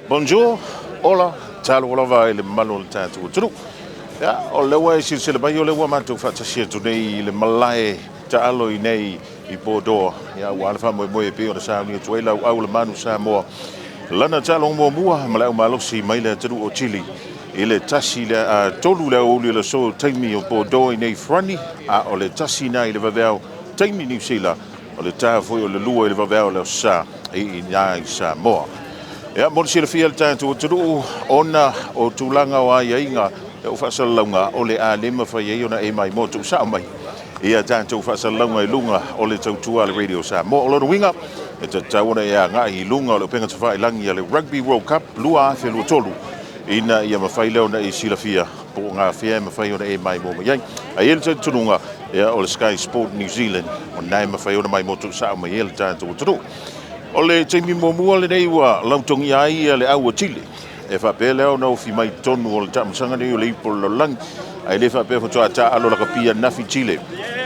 Bonjour, hola, talo lava i le mamalu o le tatou atunuu. Ia, o lea ua e silasila mai, o lea ua matou faatasi atu nei i le malae taalo i nei i Bordeaux. Ia, aua le faamoemoe e pei ona sauni atu ai lauau o le Manu Samoa. Lana taaloga muamua ma le aumalosi mai le atunuu o Chile i le 1 i le 3 i le aoauli o le aso taimi o Bordeaux i nei Farani, a o le 1 na i le vaveao taimi Niu Sila, o le ta foi o le 2 i le vaveao o le Aso Sa i ina i Samoa. Ia, mo le silafia e le tatou atunuu, ona o tulaga o aiaiga o faasalalauga o le a le mafai ai ona e maimoa tuusao mai ia tatou faasalalauga i luga o le tautua a le Radio Samoa. O lona uiga, e tatau ona e agai i luga o le upega tafailagi a le Rugby World Cup 2023 ina ia mafai lea ona e silafia po o gafea e mafai ona e maimoa mai ai. Ae i ai le talitonuga, ia, o le Sky Sport New Zealand, o lena e mafai ona maimoa tuusao mai ai le tatou atunuu. O le taimi muamua lenei ua lautogia ai le au a Chile e faapea lea ona ofi mai totonu o le taamilosaga nei o le Ipu o le Lalolagi, ae le faapea faatoa taaalo lakapi ananafi Chile.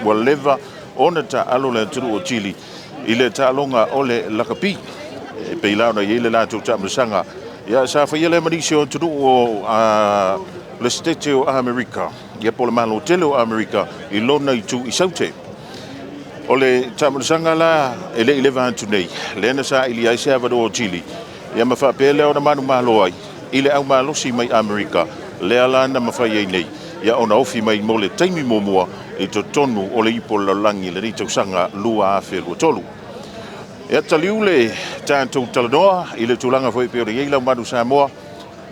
Ua leva ona taaalo le atunuu o Chile i le taaloga o le lakapi e pei la ona i ai le latou taamilosaga. Ia, sa faia lea ma nisi o atunuu o le Setete o Amerika, ia po o le Malo tele o Amerika i lona itu i Saute. O le taamilosaga la e le i leva atu nei, lea na saili ai se avanoa o Chile, ia ma faapea lea ona manumalo ai i le aumalosi mai Amerika, lea la na mafai ai nei ia ona ofi mai mo le taimi muamua i totonu o le Ipu o le Lalolagi i lenei tausaga 2023. Ia, taliu le tatou talanoa i le tulaga foi e pei ona i ai lau Manu Samoa,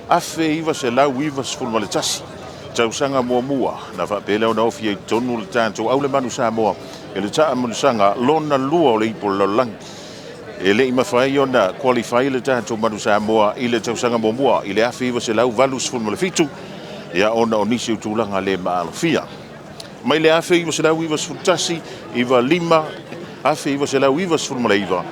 1991 tausaga muamua na faapea lea ona ofi ai totonu le tatou au le Manu Samoa i le taamilosaga lona lua o le Ipu o le Lalolagi. E le i mafai ona qualify le tatou Manu Samoa i le tausaga muamua i le 1987, ia ona o nisi o tulaga le maalofia. Mai le 1991, 95, 1999,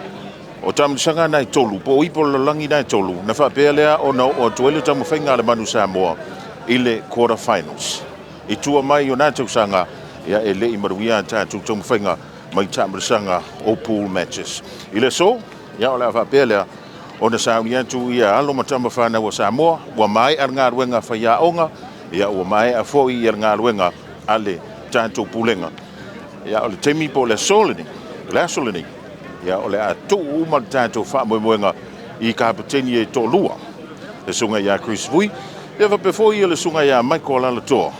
o taamilosaga na e tolu, po o Ipu o le Lalolagi na e tolu, na faapea lea ona oo atu ai le taumafaiga a le Manu Samoa i le quarter finals. I tua mai o na tausaga, ia e le i manuia a tatou taumafaiga mai taamilosaga o pool matches. I le aso, ia o le a faapea lea ona sauni atu ia alo ma tama fanau a Samoa, ua maea le galuega faiaoga, ia ua maea foi ia le galuega a le tatou pulega. Ia, o le taimi po o le aso lenei, o le aso lenei, ia o le a tuu uma le tatou faamoemoega i kapeteni e toalua, le susuga ia Chris Vui, ia faapea foi le susuga ia Michael Alaalatoa,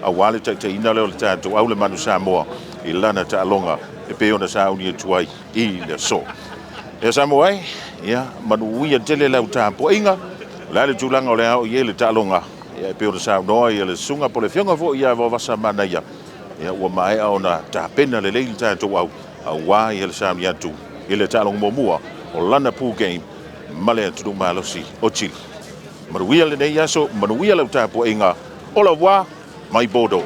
aua le taitaiina lea o le tatou au le Manu Samoa i lana taaloga e pei ona sauni atu ai i le aso. Ia Samoa e, ia manuia tele lau tapuaiga, o le a le tulaga o le a oo i ai le taaloga, ia e pei ona saunoa ia le susuga po o le afioga foi ia Vaovasa Manaia, ia ua maea ona tapena lelei le tatou au, aua ia le sauni atu i le taaloga muamua o lana pool game ma le atunuu malosi o Chile. Manuia lenei aso, manuia lau tapuaiga, au revoir mai Bordeaux.